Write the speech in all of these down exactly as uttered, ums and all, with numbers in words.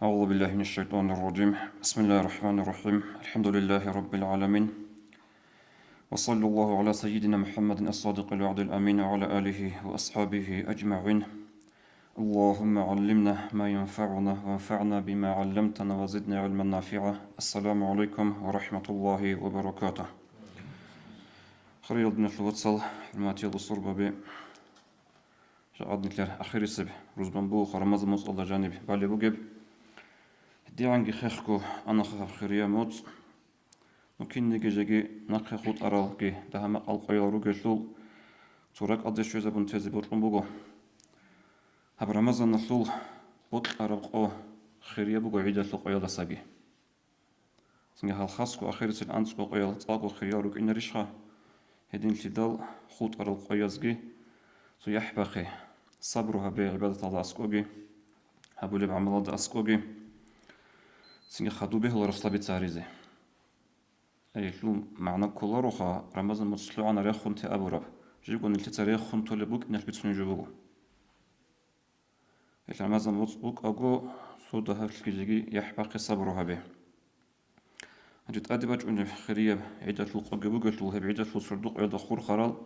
أعوذ بالله من الشيطان الرجيم. بسم الله الرحمن الرحيم. الحمد لله رب العالمين. وصلى الله على سيدنا محمد الصادق الوعد الأمين وعلى آله وأصحابه أجمعين. اللهم علمنا ما ينفعنا وانفعنا بما علمتنا وزدنا علما نافعا. السلام عليكم ورحمة الله وبركاته. Хириял диналъул вацал, хӀурматиял бусурбаби, жагьад нилъер ахирисеб рузбан бугоха, Рамазан моцӀалда жаниб балеб бугеб. ГьедигӀанги хехго анаха гьаб хирия моцӀ. Ну, кинниги жеги нахъе хутӀаралги дагьа-макъал къоял ругелъул, цо ракӀалде щвезабун тезе бокьун буго. Гьаб Рамазаналъул бокьараб къо хирияб буго гӀидалъул къоялдасаги. Цинги гьалхасго ахирисел анцӀго къоял цӀакъго хириял рукӀинарищха? Гьединлъидал хутӀарал къоязги цо яхӀ бахъе, сабру гьабе гӀибадаталда аскӀоги, гьабулеб гӀамалалда аскӀоги. Цинги хадуб бегьула рахлабица гьаризе. Гьелъул магӀна кколароха, Рамазан моцӀ лъугӀана рехун те абураб, живго нилъеца рехун толеб букӀиналъ бицунеб жо буго. Гьел Рамазан моцӀ букӀаго, цо дагьаблъиги жеги яхӀ бахъе, сабру гьабе. Гьанже тӀаде бачӀунеб хирияб гӀидалъул къоги бугелъул, гьеб гӀидалъул сордо-къоялда хурхарал,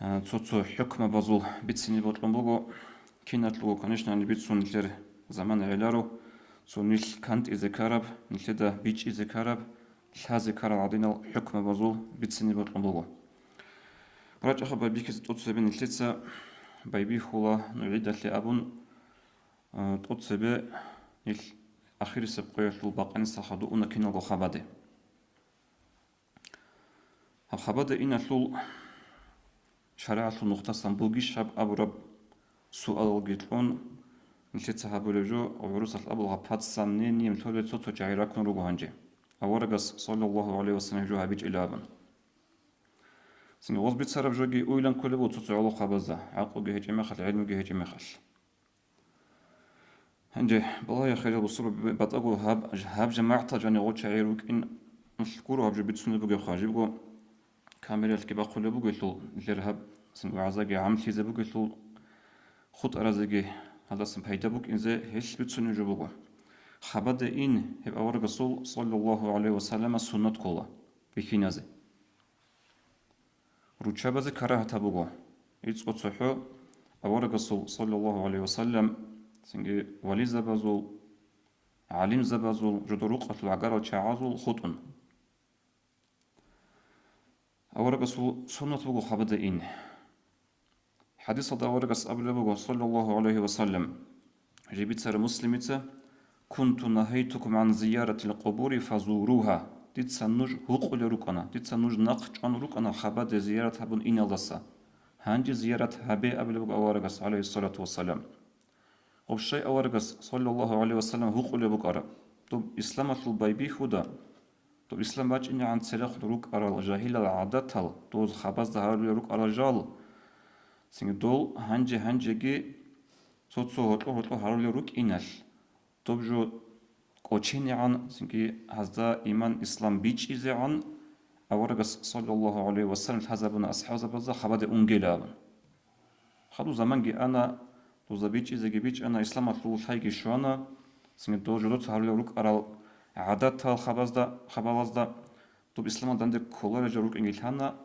а, цо-цо хӀукмабазул бицине бокьун буго. Киналъулго, конечно, гьаниб бицун нилъер замана гӀеларо, цо нилъ кантӀизе ккараб, нилъеда бичӀчӀизе ккараб, лъазе ккарал гӀадинал хӀукмабазул бицине бокьун буго. РачӀаха байбихьизе тӀоцебе нилъеца байбихьула ну гӀидалъе абун, а, тӀоцебе нилъ ахирисеб къоялъул бакъанисалха дуна киналго хабаде. Гьаб хабаде иналъул шаригӀалъул нухдасан бугищ гьаб абураб суалалги кьун, нилъеца гьабулеб жо, гӀурусалъ абулеб, под сомнением лъолел цо-цо чагӀи раккун руго гьанже. Аварагас, саллаллагьу гӀалайгьи вассалам, гьеб жо гьабичӀила абун. Цинги гъоз бицараб жоги уйлан кколеб буго цо-цо гӀолохъабазда, гӀакълуги гьечӀеб мехалъ, гӀелмуги гьечӀеб мехалъ. Гьанже, балагье, хириял бусурбаби, батӀаго гьаб, гьаб жамагӀатал жанив гъо чагӀи рукӀин, нилъ гуро гьаб жо бицунеб бугебха, жибго камералъги бахъулеб бугелъул, нилъер гьаб цинги вагӀзаги гӀамлъизе бугелъул, хутӀаразеги гьадасан пайда букӀинзе гьелъ бицунеб жо буго. Хабаде ин гьеб аварагасул, саллаллагьу гӀалайгьи вассаллама, суннат ккола бихьиназе. Руччабазе карагьатаб буго. ИцӀго цохӀо аварагасул, саллаллагьу гӀалайгьи вассаллам, цинги вализабазул, гӀалимзабазул, жодор рукъалъул гӀагарал чагӀазул хутӀун. Аварагасул суннат буго хабаде ин. ХӀадисалда аварагас абулеб буго, саллаллагьу гӀалайгьи вассаллам, жибицара Муслимица: «Кунту нагьайтукум гӀан зияратил къубури фазуругьа». Дица нуж гьукъулел рукӀана, дица нуж нахъ чӀван рукӀана хабаде зиярат гьабун иналдаса. Гьанже зиярат гьабе абулеб буго аварагас, гӀалайгьиссалату вассалам. Гъоб щай аварагас, саллаллагьу гӀалайгьи вассаллам, гьукъулеб букӀараб? Доб исламалъул байбихьуда, доб ислам бачӀинегӀан церехун рукӀарал жагьилал гӀадатал, доз хабазда гьарулел рукӀарал жал, цинги дол гьанже-гьанжеги цо-цо гьоркьо-гьоркьо гьарулел рукӀиналъ, доб жо кӀоченегӀан, цинги гьазда иман-ислам бичӀчӀизегӀан аварагас, саллаллагьу гӀалайгьи вассаллам, лъазабуна асхӀабзабазда хабаде унгела абун. Хадуб заманги ана, дозда бичӀчӀизеги бичӀчӀана, исламалъул лъайги щвана, цинги дол жодоца гьарулел рукӀарал гӀадатал хабазда, хабалазда, доб исламалда данде кколарел жо рукӀинги лъана.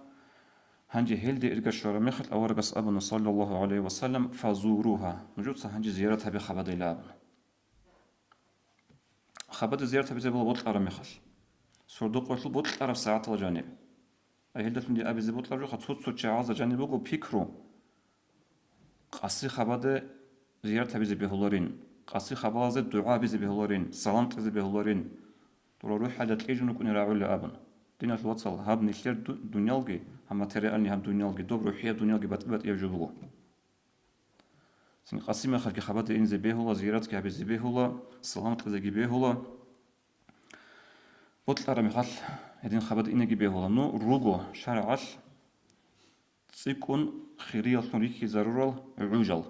Гьанже гьелде ирга щвараб мехалъ аварагас абуна, саллаллагьу гӀалайгьи вассаллам: «Фазуругьа», нужеца гьанже зиярат гьабе хабадейила абуна. Хабаде зиярат гьабизе буго бокьараб мехалъ, сордо-къоялъул бокьараб сагӀатал жаниб. Ай гьелдалъунги абизе бокьараб жоха, цо-цо чагӀазда жаниб буго пикру, къаси хабаде зиярат гьабизе бегьуларин, къаси хабалазде дугӀа гьабизе бегьуларин, салам кьезе бегьуларин, дора рухӀалда кьижун рукӀунел рагӀула абун. Диналъул вацал, гьаб нилъер ду-, дуниялги, гьаб материальный гьаб дуниялги, доб рухӀияб дуниялги батӀи-батӀияб жо буго. Цинги къаси мехалъги хабаде инзе бегьула, зияратги гьабизе бегьула, салам кьезеги бегьула. Бокьараб мехалъ гьедин хабаде инеги бегьула. Ну, руго шаргӀалъ цӀикӀкӀун хириялъун рихьизарурал гӀужал.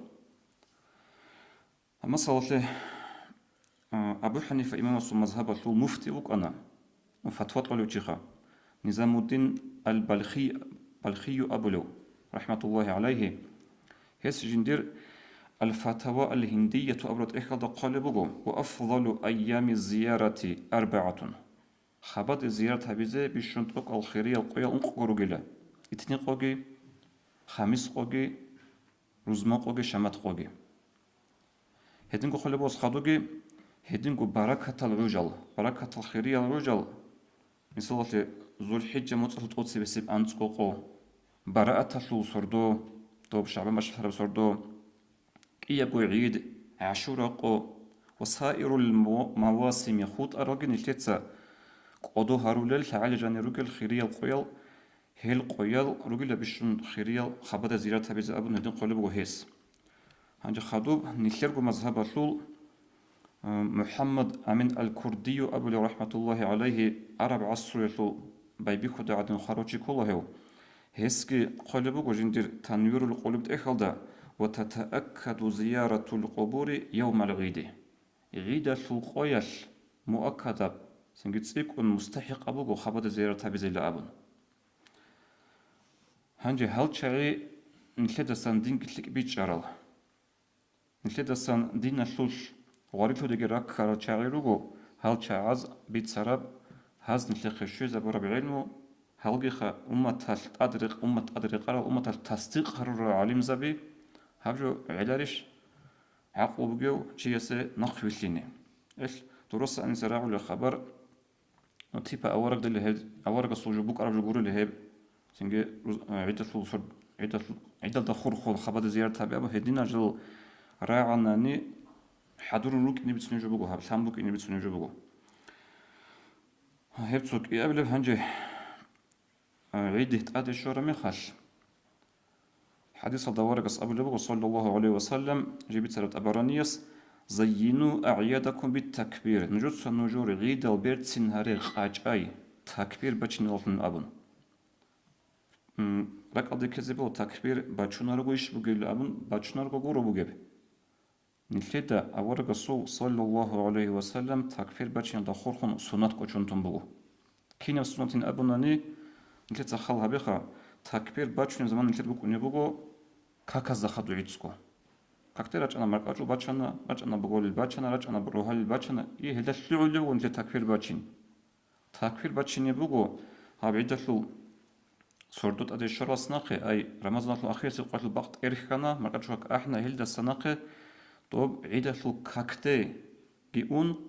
Гьаб масалалъе, а, Абу ХӀанифа имамасул мазгьабалъул муфти вукӀана, фатва кьолев чиха, Низамуддин аль-Балхи-, Балхию абулев, рахӀматуллагьи гӀалайгьи. Гьес жиндир Ал-Фатава ал-Гьиндияту абураб тӀехьалда хъвалеб буго: «Ва афзалу айями зиярати арбагӀатун». Хабаде зиярат гьабизе бищун тӀокӀал хириял къоял ункъго ругила: итникъоги, хамискъоги, рузмакъоги, шаматкъоги. Гьединго хъвалеб буго хадубги, гьединго баракатал гӀужал, баракатал хириял гӀужал, мисалалъе, ЗулхӀиджа моцӀалъул тӀоцебесеб анцӀго къо, барааталъул сордо, доб ШагӀбан бащалъараб сордо, кӀиябго гӀид, ГӀашура къо ва саирул мо-, мавасими хутӀаралги нилъеца кӀодо гьарулел лъагӀалил жанир ругел хириял къоял, гьел къоял ругила бищун хириял хабада зиярат гьабизе абун гьедин хъвалеб буго гьес. Гьанже хадуб нилъерго мазгьабалъул, э, МухӀаммад Амин ал-Курдию абулев, рахӀматуллагьи гӀалайгьи, араб гӀасруялъул байбихьуда гӀадин хварав чи ккола гьев. Гьесги хъвалеб буго жиндир Танвирул Къулуб тӀехьалда: «Ва татааккаду зияратул къубури явмал гӀиди». ГӀидалъул къоялъ муаккадаб, цинги цӀикӀкӀун мустахӀикъаб буго хабада зиярат гьабизейилан абун. Гьанже гьал чагӀи нилъедасан динги лъикӀ бичӀчӀарал. Нилъедасан диналъулъ гъварилъудеги раккарал чагӀи руго, гьал чагӀаз бицараб, гьаз нилъехъе щвезабураб гӀелму, гьалгиха умматалъ тӀадрекъ-, уммат тӀадрекъарал, умматалъ тасдикъ гьарурал гӀалимзаби, гьаб жо гӀеларищ гӀакълу бугев чиясе нахъвилълъине? Эл, дурасаниса рагӀулел хабар, Ну, типа, аварагдали гьеб, аварагасул жо букӀараб жо гурели гьеб, цинги руз-, а, гӀидалъул сор-, гӀидалъ-, гӀидалда хурхун хабада зиярат гьаби абу гьединал жал рагӀанани хӀадурун рукӀине бицунеб жо буго, гьаб лъан букӀине бицунеб жо буго. Гьеб цо кӀиабилеб гьанже. А, гӀиди тӀаде щвараб мехалъ, хадисалда аварагас абулеб буго, саллаллагьу гӀалайгьи ва саллам, жиб бицараб ТӀабаранияс: «Заййину агӀядакум бит-такбир», нужеца нужер гӀидал берцин гьаре къачӀай, такбир бачиналдалъун абун. М, ракӀалде ккезе буго, такбир бачунарого иш бугеб абун, бачунарого гуро бугеб. Нилъеда аварагасул, саллаллагьу гӀалайгьи ва саллам, такбир бачиналда хурхун суннат кӀочон тун буго. Кинаб суннатин абунани, нилъеца хал гьабеха, такбир бачунеб заман нилъер букӀунеб буго каказда хадуб гӀицӀго. Какде рачӀана маркӀачӀул бачана, рачӀана боголил бачана, рачӀана рогьалил бачана, и гьелда лъугӀулев вун нилъер такбир бачин. Такбир бачине буго гьаб гӀидалъул сордо тӀаде щваралдаса нахъе, ай, Рамазаналъул ахирисеб къоялъул бакъ тӀерхьана, маркӀачӀул как ахӀана, гьелдаса нахъе доб гӀидалъул какдеги ун,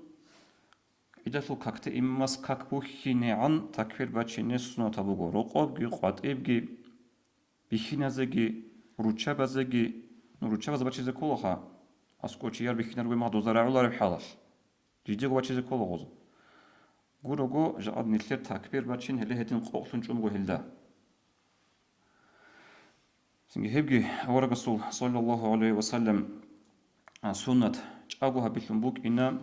гӀидалъул какде имамас как бухьинегӀан такбир бачине суннатаб буго, рокъобги, къватӀибги, бихьиназеги, руччабазеги, ну, руччабазе бачизе кколаха, аскӀов чияр бихьинар бугеб мехалъ доза рагӀулареб хӀалалъ, жидего бачизе ккола гъоза. Гурого, жакъа нилъер такбир бачин гьеле гьедин къокълъун чӀун буго гьелда. Цинги гьебги аварагасул, саллаллагьу гӀалайгьи ва саллам, а, суннат чӀаго гьабилъун букӀина,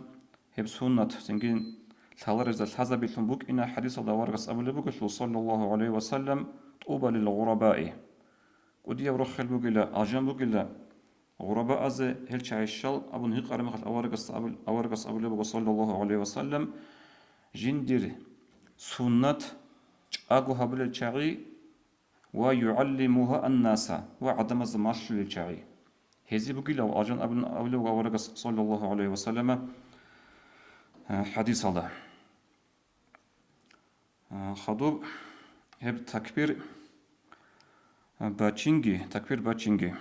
гьеб суннат цинги лъаларезда лъазабилъун букӀина, хадисалда аварагас абулеб бугелъул, саллаллагьу гӀалайгьи ва саллам: «ТӀуба лил гъурабаи». КӀудияб рохел бугила, алжан бугила гъурабаазе, гьел чагӀи щал абун гьикъараб мехалъ аварагас абул-, аварагас абулеб буго, саллаллагьу гӀалайгьи ва саллам, жиндир суннат чӀаго гьабулел чагӀи ва югӀаллимугьа аннаса, ва гӀадамазда малъулел чагӀи. Гьезие бугилав алжан абун абулев аварагас, саллаллагьу гӀалайгьи ва саллама, э, хадисалда. Э, хадуб гьеб такбир, э, бачинги, такбир бачинги.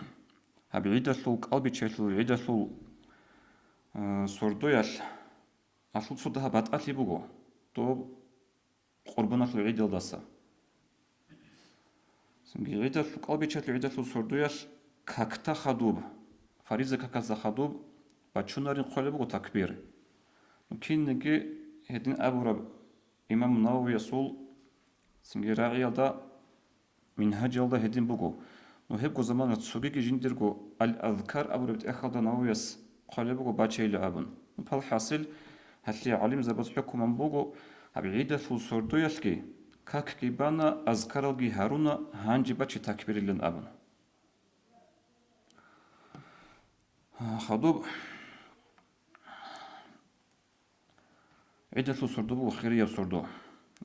Гьаб гӀидалъул кӀалбичелъул, гӀидалъул, э, сордоялъ алъул цо дагьаб батӀалъи буго. Доб Къурбаналъул гӀидалдаса. Цинги гӀидалъул кӀалбичелъул гӀидалъул сордоялъ какда хадуб, фариза каказда хадуб бачунарин хъвалеб буго такбир. Ну, кинниги гьедин абураб имам Нававиясул цинги рагӀиялда Мингьажалда гьедин буго. Ну, гьебго замана цогиги жиндирго Ал-Азкар абураб тӀехьалда Нававияс хъвалеб буго бачейилан абун. Ну, палхӀасил, гьалъие гӀалимзабаз хӀукман буго, гьаб гӀидалъул сордоялъги какги бана, азкаралги гьаруна, гьанже баче такбирилан абун. Хадуб. ГӀидалъул сордо буго хирияб сордо.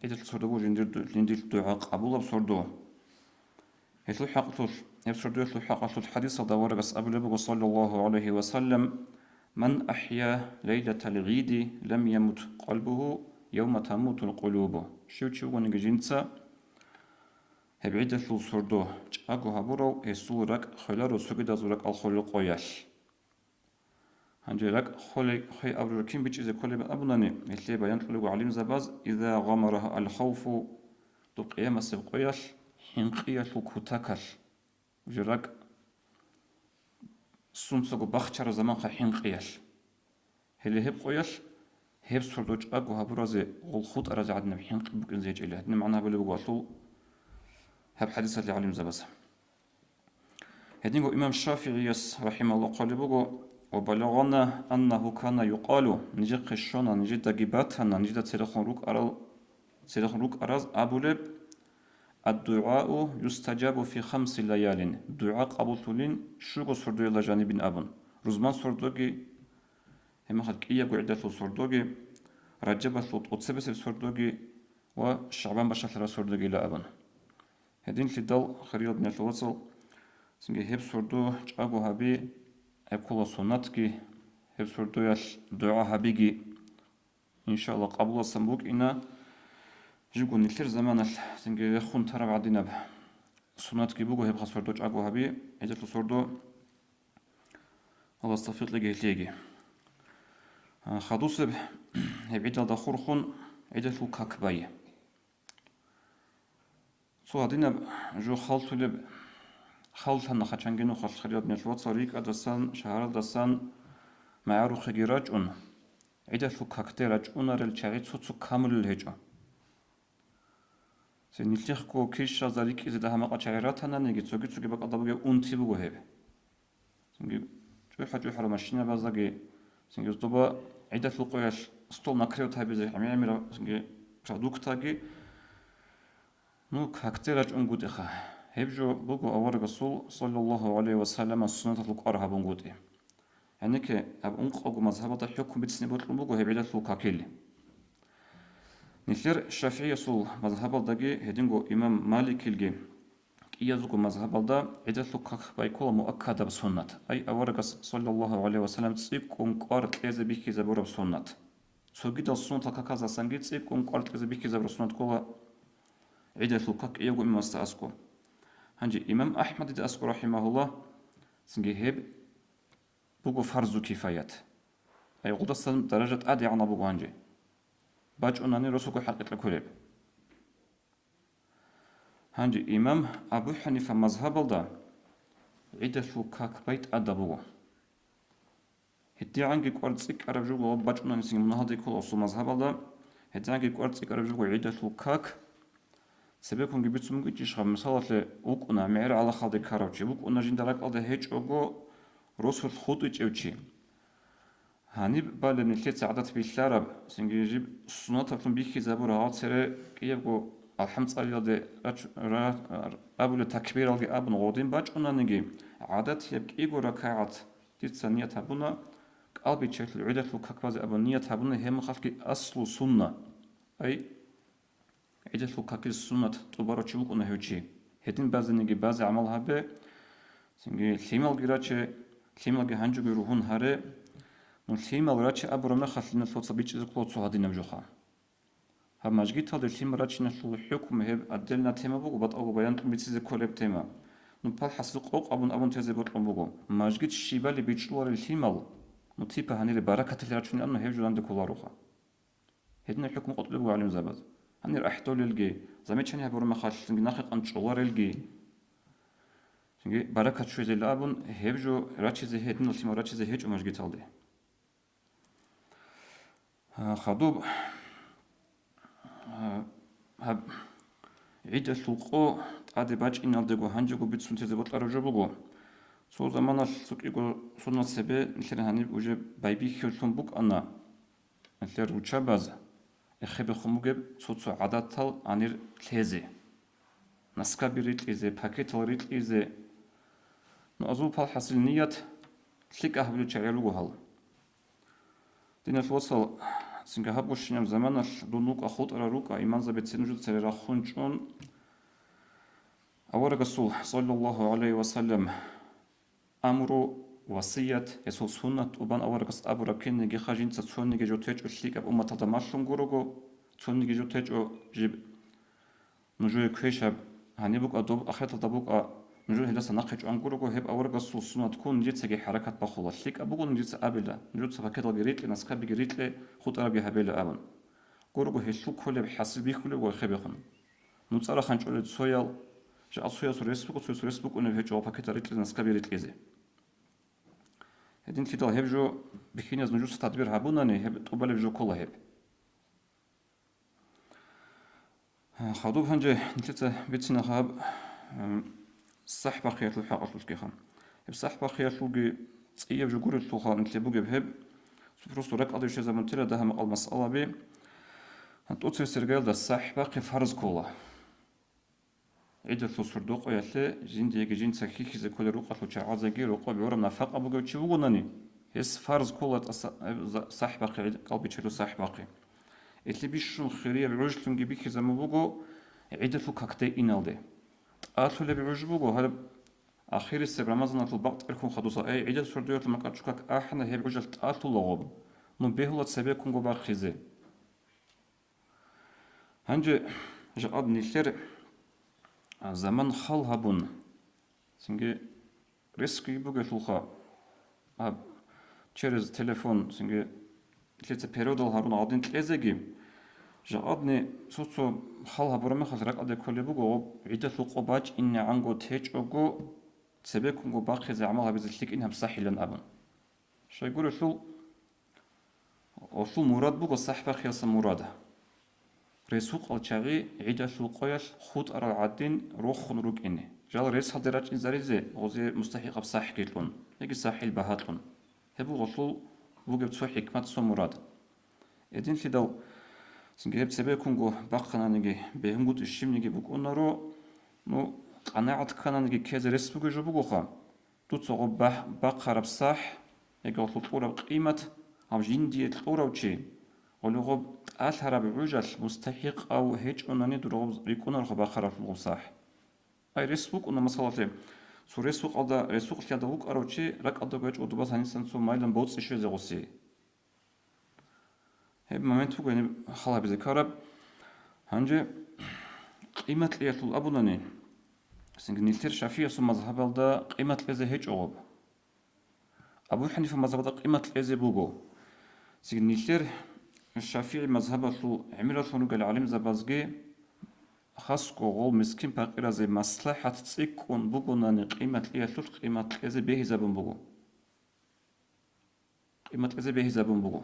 ГӀидалъул сордо буго жиндир ду-, жиндир дугӀа къабулаб сордо. Гьелъул хӀакъалъулъ, гьеб сордоялъул хӀакъалъулъ хӀадисалда аварагас абулеб буго, саллаллагьу гӀалайгьи ва саллам: «Ман ахӀя лайлатал гъиди лам ямут къалбугьу явма тамутул къулубу». Щив чи вугониги жинца гьеб гӀидалъул сордо чӀаго гьабурав, гьесул ракӀ холаро цогидазул ракӀал холел къоялъ. Гьанже ракӀ холей хвей абураб кин бичӀчӀизе кколеб абунани, гьелъие баян кьолеб гӀалимзабаз: «Иза гъамарагьа алхавфу», доб къиямасеб къоялъ хӀинкъиялъул кутакалъ, уже ракӀ сунцаго бахчараб заманха хӀинкъиялъ. Гьеле гьеб къоялъ гьеб сордо чӀаго гьабуразе гъол хутӀаразе гӀадинаб хӀинкъи букӀинзе гьечӀила. Гьедин магӀна гьабулеб буго гьалъул гьаб хӀадисалъе гӀалимзабаз. Гьединго имам ШафигӀияс, рахӀимагьуллагь, хъвалеб буго: «Ва балагъана аннагьу кана юкъалу», нижехъе щвана, нижедаги батана, нижеда церехун рукӀарал, церехун рукӀараз абулеб: «Ад-дугӀау юстаджабу фи хамси лаялин», дугӀа къабуллъулин щуго сордоялда жанибин абун, рузман сордоги, гьебмехалъ кӀиябго гӀидалъул сордоги, Ражабалъул тӀоцебесеб сордоги ва ШагӀбан бащалъараб сордогила абун. Гьединлъидал, хириял диналъул вацал, цинги гьеб сордо чӀаго гьаби, гьеб ккола суннатги, гьеб сордоялъ дугӀа гьабиги, иншааллагь, къабуласан букӀина. Жибго нилъер заманалъ цинги рехун тараб гӀадинаб суннатги буго гьеб сордо чӀаго гьаби, гӀидалъул сордо, Аллагьас тавфикъ кьеги гьелъиеги. А, хадусеб гьеб гӀидалда хурхун гӀидалъул как бай. Цо гьадинаб жо халлъулеб халлъана хъачанги нухалъ, хириял диналъул вацал, рикӀкӀадасан, шагьаралдасан магӀарухъеги рачӀун, гӀидалъул какде рачӀунарел чагӀи цо-цо камулел гьечӀо. Цинги нилъехъго кишазда рикӀкӀизе дагьа-макъа чагӀи ратананиги, цоги-цоги бакӀалда бугеб унти буго гьеб. Цинги чӀухӀа-чӀухӀараб машинабаздаги, цинги зоба гӀидалъул къоялъ стол накрывать гьабизе гӀемер-гӀемераб, цинги продуктаги, ну, какде рачӀунгутӀиха. Гьеб жо буго аварагасул, саллаллагьу гӀалайгьи ва саллама, суннаталъул кӀвар гьабунгутӀи. Гьанеке гьаб ункъабго мазгьабалда хӀукму бицине бокьун буго гьеб гӀидалъул какил. Нилъер ШафигӀиясул мазгьабалдаги гьединго имам Маликилги кӀиязулго мазгьабалда гӀидалъул как байкула муаккадаб суннат, ай аварагас, саллаллагьу гӀалайгьи ва саллам, цӀикӀкӀун кӀвар кьезе бихьизабураб суннат. Цогидал суннатал каказдасанги цӀикӀкӀун кӀвар кьезе бихьизабураб суннат ккола гӀидалъул как кӀиявго имамасда аскӀо. Гьанже имам АхӀмадида аскӀо, рахӀимагьуллагь, цинги гьеб буго фарзу кифаят. Ай гъудасан даража тӀадегӀанаб буго гьанже. БачӀунани росуго хӀакъикъа кколеб. Гьанже имам Абу ХӀанифа мазгьабалда гӀидалъул как бай тӀадаб буго. ГьедигӀанги кӀвар цӀикӀкӀараб жо буго, бачӀунани цинги мунагьалде ккола асул мазгьабалда, гьедигӀанги кӀвар цӀикӀкӀараб жо буго гӀидалъул как. Цебеккунги бицун бугищха, мисалалъе, вукӀуна мегӀер гӀалахалде ккарав чи, вукӀуна жинда ракӀалда гьечӀого росулъ хутӀичӀев чи. Гьаниб балеб нилъеца гӀадат билълъараб, цинги жиб суннатаблъун бихьизабураб гьал цере кӀиябго алхӀам цӀалиялде рач-, ра-, абулеб такбиралги абун гъодин бачӀунаниги, гӀадатияб кӀиго ракагӀат дица ният гьабуна, кӀалбиччаялъул гӀидалъул как базе абун ният гьабуна, гьеб мехалъги аслу сунна. Ай, гӀидалъул какил суннат тӀубарав чи вукӀуна гьев чи. Гьедин базениги базе гӀамал гьабе, цинги лъималги раче, лъималги гьанжеги ругьун гьаре. Ну, лъимал раче абураб мехалъ, диналъул вацал, бичӀчӀизе ккола цо гьадинаб жоха. Гьаб мажгиталде лъимал рачиналъул хӀукму гьеб отдельная тема буго, батӀалго баян кьун бицизе кколеб тема. Ну, палхӀасил къокъ абун абун тезе бокьун буго. Мажгит щибали бичӀчӀуларел лъимал, ну, типа гьанире баракаталъе рачунел абуна, гьеб жо данде кколароха. Гьединаб хӀукму къотӀулеб буго гӀалимзабаз. Гьанир ахӀдолелги, замечание гьабураб мехалъ цинги нахъе къан чӀоларелги, цинги баракат щвезейилан абун, гьеб жо рачизе, гьединал лъимал рачизе гьечӀо мажгиталде. А, хадуб, а, гьаб гӀидалъул къо тӀаде бачӀиналдего гьанжего бицун тезе бокьараб жо буго. Цо заманалъ цо кӀиго суннат цебе нилъер гьаниб уже байбихьуллъун букӀана. Нилъер руччабаз эхебехун бугеб цо-цо гӀадатал гьанир лъезе, наскаби рикьизе, пакетал рикьизе. Ну, азул палхӀасил ният лъикӀа гьабулел чагӀи руго гьал. Диналъул вацал, цинги гьаб гущинаб заманалъ дун вукӀа хутӀарал рукӀа, имамзабицин нужеца цере рахун чӀун, Аварагасул, саллаллагьу гӀалайгьи ва саллам, амру, васият, гьесул суннат тӀубан аварагас абураб кинигиха жинца цониги жо течӀо лъикӀаб умматалда малъун гурого, цониги жо течӀо жиб нужее квешаб, гьаниб букӀа доб, ахираталда букӀа, нужер гьелдаса нахъе чӀван гурого, гьеб аварагасул суннат ккун нижецаги хӀаракат бахула, лъикӀаб буго нижеца абила, нужеца пакеталги рикье, наскабиги рикье, хутӀарабги гьабила абун. Гурого гьелъул кколеб хӀасил бихьулеб ва хебехун. НуцӀа рахъанчӀолел цоял, жакъа цоясул рес буго, цоясул рес букӀунеб гьечӀо ва пакетал рикьизе, наскаби рикьизе. Гьединлъидал гьеб жо бихьиназ нужеца тадбир гьабунани, гьеб тӀубалеб жо ккола гьеб. Хадуб гьанже нилъеца бицина гьаб, м, сахӀ бахъиялъул хӀакъалъулъгиха. Гьеб сахӀ бахъиялъулги цӀияб жо гурелъулха нилъе бугеб гьеб, просто ракӀалде щвезабун тела дагьа-макъал масъалаби. ТӀоцебесеб иргаялда сахӀ бахъи фарз ккола. ГӀидалъул сордо-къоялъе жиндиеги жинца хьихьизе кколел рукъалъул чагӀазеги рокъоб гӀураб нафакъа бугев чи вугонани, гьес фарз ккола тӀаса-, гьеб за-, сахӀ бахъи, гӀид-, кӀалбиччалъул сахӀ бахъи. Гьелъие бищун хирияб гӀужлъунги бихьизабун буго гӀидалъул какде иналде. ТӀалъулеб гӀуж буго гьаб ахирисеб Рамазаналъул бакъ тӀерхьун хадуса, ай, гӀидал сордоялъул макьачӀу как ахӀана, гьеб гӀужалъ тӀалъулаго, ну бегьула цебеккунго бахъизе. Гьанже жакъад нилъер, а, заман хал гьабун, цинги рискги бугелъулха, гьаб через телефон, цинги нилъеца переводал гьарун гьадин кьезеги, жакъадни цо-цо хал гьабураб мехалъ ракӀалде кколеб буго, гъоб гӀидалъул къо бачӀинегӀанго течӀого, цебеккунго бахъизе гӀамал гьабизе лъикӀин гьаб сахӀилан абун. Щайгурелъул, гьелъул мурад буго сахӀ бахъиялъа мурад. Ресукъал чагӀи гӀидалъул къоялъ хутӀарал гӀадин рохун рукӀине. Жал ресалде рачӀинзаризе гъозие мустахӀикъаб сахӀги кьун, яги сахӀил багьа кьун. Гьеб буго гьелъул бугеб цо хӀикмат, цо мурад. Гьединлъидал цинги гьеб цебеккунго бахъананиги, бегьунгутӀи щибниги букӀунаро, ну, къанагӀат ккананиги ккезе рес бугеб жо бугоха. Дуца гъоб бахъ-, бахъараб сахӀ, яги гъолъул кьураб къимат, гьаб жиндие кьурав чи, гъолъул гъоб тӀалъараб гӀужалъ мустахӀикъав гьечӀонани дур гъоб рикӀкӀунароха бахъараблъун гъоб сахӀ. Ай, рес букӀуна, масалалъе, цо ресукъалда, ресукълъиялда вукӀарав чи ракӀалда гьечӀо дубаз гьанисан цо майлан боцӀи щвезе гъосие. Гьеб момент буго гьениб хал гьабизе ккараб. Гьанже къимат кьеялъул абунани, цинги нилъер ШафигӀиясул мазгьабалда къимат кьезе гьечӀо гъоб. Абу ХӀанифа мазгьабалда къимат кьезе буго. Цинги нилъер ШафигӀи мазгьабалъул гӀемералъун ругел гӀалимзабазги хасго гъол мискин-пакъиразе маслахӀат цӀикӀкӀун бугонани къимат кьеялъулъ къимат кьезе бегьизабун буго. Къимат кьезе бегьизабун буго.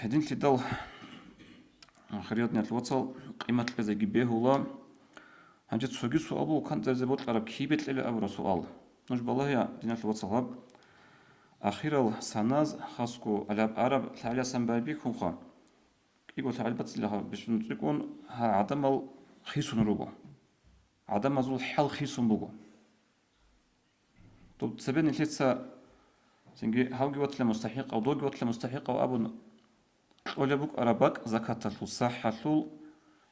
Гьединлъидал, хириял диналъул вацал, къимат кьезеги бегьула. Гьанже цоги суал буго, кантӀаризе бокьараб кибе кьела абураб суал. Нуж балагьея, диналъул вацал, гьаб ахирал саназ хасго алаб араб лъагӀалиасан байбихьунха, кӀиго лъагӀел бацӀцӀилаха бищун цӀикӀкӀун гьа гӀадамал хисун руго. ГӀадамазул хӀал хисун буго. Доб цебе нилъеца цинги гьавги ватла мустахӀикъав, довги ватла мустахӀикъав абун кьолеб букӀараб бакӀ закаталъул, сахӀалъул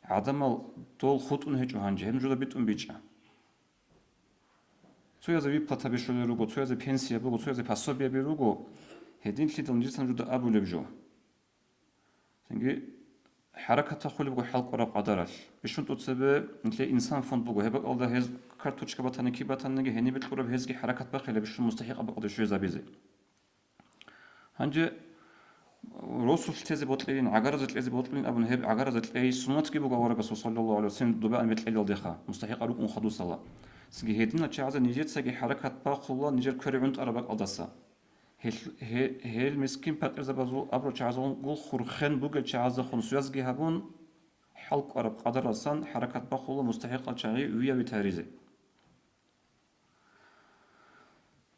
гӀадамал дол хутӀун гьечӀо гьанже, гьеб нужеда битӀун бичӀчӀа. Цоязе виплатаби щолел руго, цоязе пенсия буго, цоязе пособияби руго, гьединлъидал нижеца нужеда абулеб жо. Цинги хӀаракат бахулеб буго хӀалкӀвараб къадаралъ. Бищун тӀоцебе нилъер инсан фонд буго, гьеб бакӀалда гьез карточка батани, киб батаниги, гьенибе кьураб гьезги хӀаракат бахъила бищун мустахӀикъаб бакӀалде щвезабизе. Гьанже росулъ тезе бокьилин, гӀагаразе кьезе бокьилин абун, гьеб гӀагаразе кьей суннатги буго аварагасул, саллаллагьу гӀалайгьи ва саллам, дубаан бекьелалдеха, мустахӀикъа рукӀун хадусала. Цинги гьединал чагӀазда нижецаги хӀаракат бахула нижер квере гӀунтӀараб бакӀалдаса. Гьел, гье-, гьел мискин-пакъирзабазул абурал чагӀазул гул хурхен бугел чагӀаздехун связги гьабун, хӀалкӀвараб къадаралсан хӀаракат бахула мустахӀикъал чагӀи вияви таризе.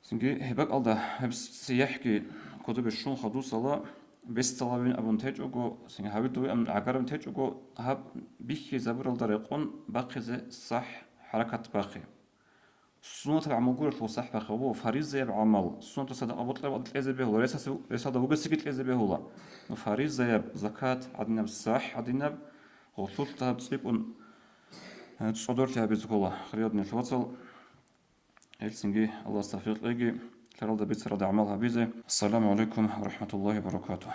Цинги гьеб бакӀалда гьеб сияхӀги кодобе щун хадусала, бесдалавин абун течӀого, цинги гьавидовин абун гӀагарабин течӀого, гьаб бихьизабуралда рекъон бахъизе сахӀ хӀаракат бахъи. Суннатаб гӀамал гурелъул сахӀ бахъи, гъо, фаризаяб гӀамал, суннатаб садакъа бокьараб кьезе бегьула, ресасе-, ресалда вугесиги кьезе бегьула. Ну, фаризаяб, закат гӀадинаб, сахӀ гӀадинаб, гъолъулъ дагьаб цӀикӀкӀун цӀодорлъи гьабизе ккола, хириял диналъул вацал. Гьелцинги Аллагьас тавфикъ кьеги, лъаралда бицаралда гӀамал гьабизе. Ассаламу гӀалайкум ва рахӀматуллагьи ва баракатугь.